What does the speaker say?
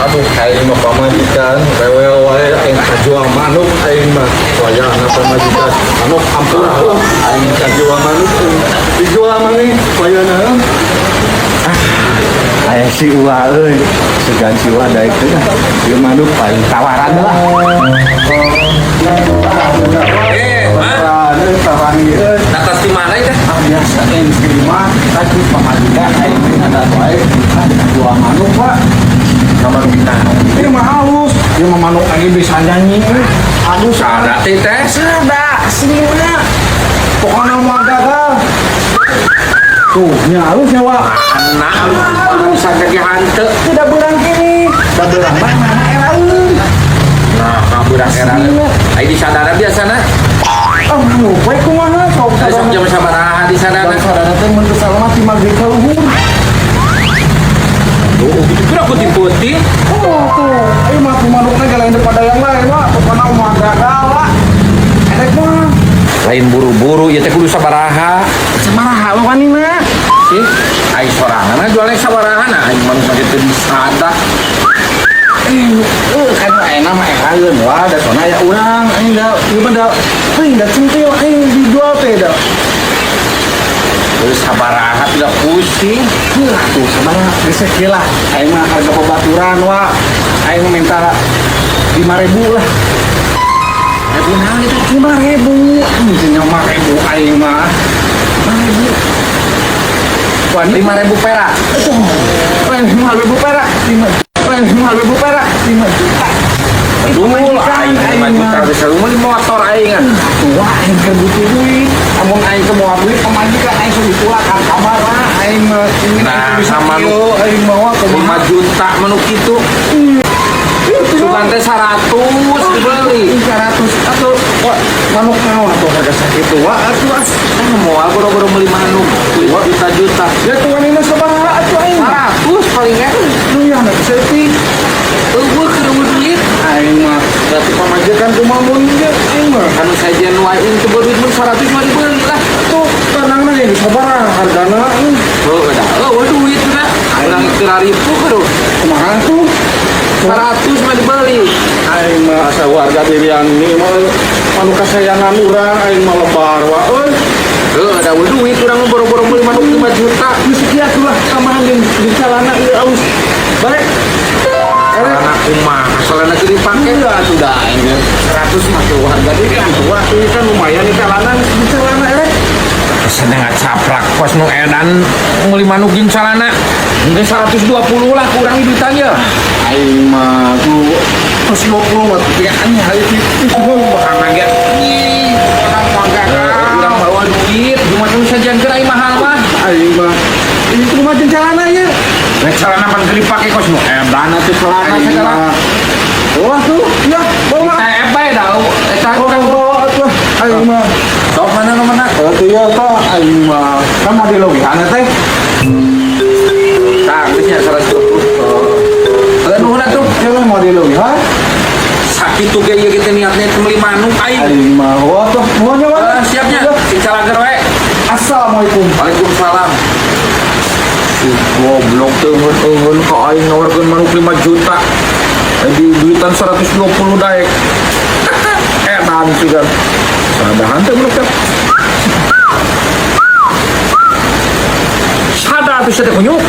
Aduh, aing mah pamajikan rewel wae, aing kajual manuk aing mah. Wayahna pamajikan manuk ampura heuh. Aing kajual manuk euy. Dijual maneh wayahna heuh. Aya si Uwa euy, segan si Uwa daek teh. Ieu manuk paling tawaran lah. Eh, mah, Tawaran euy, tawaran ieu euy. Atas di mana itu? Ah, biasa aing di mah tadi pamajikan aing teh ada wae. Ah, jual manuk, Pak. Kamar kita. Ini mah halus. Ieu mah manuk lagi bisa nyanyi euy. Aduh, Ada teh teh. Sada sini mah. Pokoknya mah gagal. Tuh, nya halus nya, Wak. Mana halus sampai hante. Tidak berang kini. Da beurang mah mana eraeun. Nah, beurang era. Ai di sadara biasana. Ah, manuk we kumaha sok Tadi sok jam sabaraha di sana? Dan sadana teh mun teu salah mah ti maghrib ka luhur. Tuh, gitu kira putih-putih. Oh, tuh. Ayo mah tuh manukna ge lain daripada yang lain, Wak. Pokoknya mah gagal, Wak. Erek mah. Lain buru-buru, ya teh kudu sabaraha. Sabaraha wanina? Sih, ai sorangan jualnya sabaraha, nah aing manuk mah teu disada. Eh, kan enak mah eraeun wah, da soalna aya urang aing da ieu mah da teuing da centil aing dijual teh da. Terus sabaraha tidak pusing. Heuh atuh sabaraha geus kieu lah. Aing mah harga babaturan, Wak. Aing mah minta 5.000 lah. Ribu naon itu? 5.000. Anjing, 5.000 aing mah. 5.000. Wah, 5.000 perak. 5.000 perak. 5 5.000 perak. 5 juta. Aduh, aing 5 juta bisa meuli motor aing ah. Wah, aing keur butuh duit. Amun aing teu moal duit, pamajikan aing sok ditulakan kamar aing mah ingin Nah, bisa sama kieu, aing mawa kumaha. 5 juta manuk itu. Sugan teh 100 dibeli. 100 atuh, wah, manuk naon atuh harga sakitu, wah, atuh ah. Eh, moal boro-boro meuli manuk juta-juta. Ya tuh wanina sabaraha atuh aing? 100 paling kan. Lu ya na sepi. Eueuh keur duit. Aing mah berarti pamajikan kumaha mun ge aing mah. Anu sajian wae teu duit mun 100 mah dibeli lah. Tuh tenangna ge sabaraha hargana aing. Heuh, da. Eueuh duit na. Urang keur ribu keur. Kumaha tuh? 100 mah dibeli. Aing mah asa warga diri yang ini mah manuk kasayangan urang aing mah lebar wa euy. Heuh, da duit urang mah boro-boro meuli manuk 5 juta. Geus kieu atuh lah tambahan jeung di calana ieu aus. Balik. Celana kumaha? Celana teu dipake. Enggak atuh da aing ge 100 mah tuh harga diri atuh wa ini kan lumayan di calana di celana erek. Sedang ngacaprak kos nu edan meuli manuk jeung celana. Mungkin 120 lah kurang duitannya. Aing mah tuh 120 mah tuh aneh hari itu bakal ngaget. Ih, Orang mah gagal. Urang bawa duit, cuma nu sajian keur aing mahal mah. Aing mah ini tuh mah jeung celana ieu. Rek celana pan keur dipake kos nu edan atuh celana Aing segala. mah. Wah tuh, ya, bawa. TF bae da eta Bawa, bawa atuh. Aing mah. Sok mana nu mana? Atuh ya tah aing mah. Kan mau dileuwihan teh. Tah, geus nya 120. Heuh, nuhun atuh. Ya mau dileuwihan. Sakitu ge ieu kita niatnya teh meuli manuk aing. Aing mah wah tuh, nuhun ya, Wak. Eh, siapnya, sing calager we. Assalamualaikum. Waalaikumsalam. Si goblok teu eungeun ka aing nawarkeun manuk 5 juta. Di duitan 120 daek. Edan sugan. Sadahan teh manuk teh. Sada atuh teh kunyuk.